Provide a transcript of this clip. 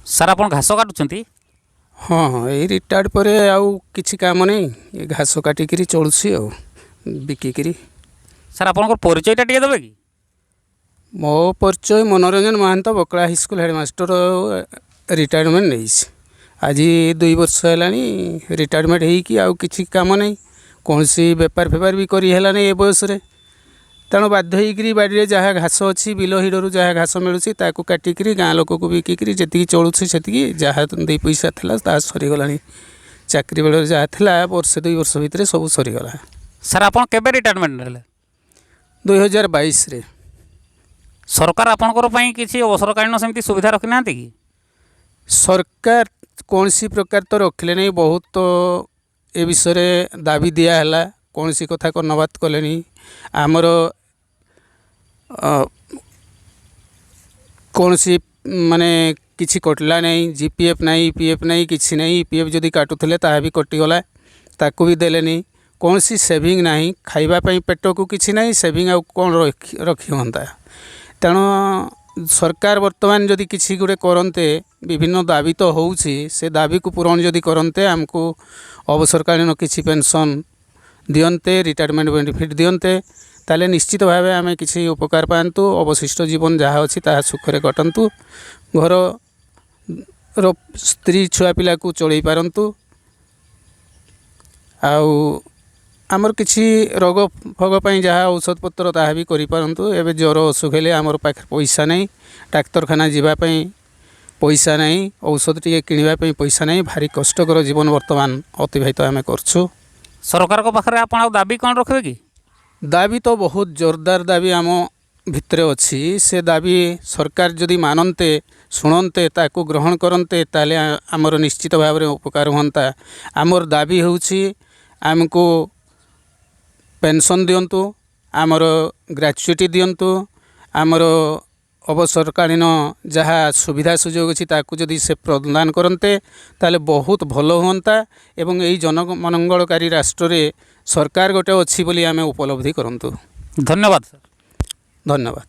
Sir, ଆପଣ ଘାସ କାଟୁଛନ୍ତି? ହଁ, ଏଇ ରିଟାୟାର୍ଡ଼ ପରେ ଆଉ କିଛି କାମ ନାହିଁ। ଏ ଘାସ କାଟିକିରି ଚଳୁଛି ଆଉ ବିକିକିରି। ସାର୍, ଆପଣଙ୍କର ପରିଚୟଟା ଟିକେ ଦେବେ କି? ମୋ ପରିଚୟ ମନୋରଞ୍ଜନ ମହାନ୍ତ, ବକଳା ହାଇସ୍କୁଲ ହେଡ଼ମାଷ୍ଟର, ରିଟାୟାରମେଣ୍ଟ ନେଇଛି। ଆଜି 2 ବର୍ଷ ହେଲାଣି ରିଟାୟାରମେଣ୍ଟ ହେଇକି। ଆଉ କିଛି କାମ ନାହିଁ, କୌଣସି ବେପାର ଫେପାର ବି କରି ହେଲାନି ଏ ବୟସରେ। ତେଣୁ ବାଧ୍ୟ ହେଇକିରି ବାଡ଼ିରେ ଯାହା ଘାସ ଅଛି, ବିଲ ହିଡ଼ରୁ ଯାହା ଘାସ ମିଳୁଛି, ତାକୁ କାଟିକିରି ଗାଁ ଲୋକକୁ ବିକିକିରି ଯେତିକି ଚଳୁଛି ସେତିକି। ଯାହା 2 ପଇସା ଥିଲା, ତାହା ସରିଗଲାଣି। ଚାକିରି ବେଳରେ ଯାହା ଥିଲା, ବର୍ଷେ 2 ବର୍ଷ ଭିତରେ ସବୁ ସରିଗଲା। ସାର୍, ଆପଣ କେବେ ରିଟାୟାରମେଣ୍ଟ ନେଲେ? 2022ରେ। ସରକାର ଆପଣଙ୍କର ପାଇଁ କିଛି ଅବସରକାଳୀନ ସେମିତି ସୁବିଧା ରଖିନାହାନ୍ତି କି? ସରକାର କୌଣସି ପ୍ରକାର ତ ରଖିଲେ ନାହିଁ। ବହୁତ ଏ ବିଷୟରେ ଦାବି ଦିଆହେଲା, କୌଣସି କଥା କର୍ଣ୍ଣପାତ କଲେନି। ଆମର କୌଣସି ମାନେ କିଛି କଟିଲା ନାହିଁ। ଜିପିଏଫ୍ ନାହିଁ, ପିଏଫ୍ ନାହିଁ, କିଛି ନାହିଁ। ପିଏଫ୍ ଯଦି କାଟୁଥିଲେ, ତାହା ବି କଟିଗଲା, ତାକୁ ବି ଦେଲେନି। କୌଣସି ସେଭିଂ ନାହିଁ। ଖାଇବା ପାଇଁ ପେଟକୁ କିଛି ନାହିଁ, ସେଭିଂ ଆଉ କ'ଣ ରଖି ହୁଅନ୍ତା? ତେଣୁ ସରକାର ବର୍ତ୍ତମାନ ଯଦି କିଛି ଗୋଟେ କରନ୍ତେ, ବିଭିନ୍ନ ଦାବି ତ ହେଉଛି, ସେ ଦାବିକୁ ପୂରଣ ଯଦି କରନ୍ତେ, ଆମକୁ ଅବସରକାଳୀନ କିଛି ପେନସନ୍ ଦିଅନ୍ତେ, ରିଟାୟାରମେଣ୍ଟ ବେନିଫିଟ୍ ଦିଅନ୍ତେ, ତାହେଲେ ନିଶ୍ଚିତ ଭାବେ ଆମେ କିଛି ଉପକାର ପାଆନ୍ତୁ। ଅବଶିଷ୍ଟ ଜୀବନ ଯାହା ଅଛି, ତାହା ସୁଖରେ କଟନ୍ତୁ, ଘରର ସ୍ତ୍ରୀ ଛୁଆ ପିଲାକୁ ଚଳେଇ ପାରନ୍ତୁ। ଆଉ ଆମର କିଛି ରୋଗ ଫୋଗ ପାଇଁ ଯାହା ଔଷଧ ପତ୍ର, ତାହା ବି କରିପାରନ୍ତୁ। ଏବେ ଜ୍ୱର ଅସୁଖ ହେଲେ ଆମର ପାଖରେ ପଇସା ନାହିଁ, ଡାକ୍ତରଖାନା ଯିବା ପାଇଁ ପଇସା ନାହିଁ, ଔଷଧ ଟିକେ କିଣିବା ପାଇଁ ପଇସା ନାହିଁ। ଭାରି କଷ୍ଟକର ଜୀବନ ବର୍ତ୍ତମାନ ଅତିବାହିତ ଆମେ କରୁଛୁ। ସରକାରଙ୍କ ପାଖରେ ଆପଣ ଆଉ ଦାବି କ'ଣ ରଖିବେ କି? ଦାବି ତ ବହୁତ ଜୋରଦାର ଦାବି ଆମ ଭିତରେ ଅଛି। ସେ ଦାବି ସରକାର ଯଦି ମାନନ୍ତେ, ଶୁଣନ୍ତେ, ତାକୁ ଗ୍ରହଣ କରନ୍ତେ, ତାହେଲେ ଆମର ନିଶ୍ଚିତ ଭାବରେ ଉପକାର ହୁଅନ୍ତା। ଆମର ଦାବି ହେଉଛି, ଆମକୁ ପେନସନ୍ ଦିଅନ୍ତୁ, ଆମର ଗ୍ରାଚୁଇଟି ଦିଅନ୍ତୁ, ଆମର ଅବସରକାଳୀନ ଯାହା ସୁବିଧା ସୁଯୋଗ ଅଛି, ତାକୁ ଯଦି ସେ ପ୍ରଦାନ କରନ୍ତେ, ତାହେଲେ ବହୁତ ଭଲ ହୁଅନ୍ତା ଏବଂ ଏଇ ଜନମଙ୍ଗଳକାରୀ ରାଷ୍ଟ୍ରରେ ସରକାର ଗୋଟେ ଅଛି ବୋଲି ଆମେ ଉପଲବ୍ଧି କରନ୍ତୁ। ଧନ୍ୟବାଦ ସାର୍। ଧନ୍ୟବାଦ।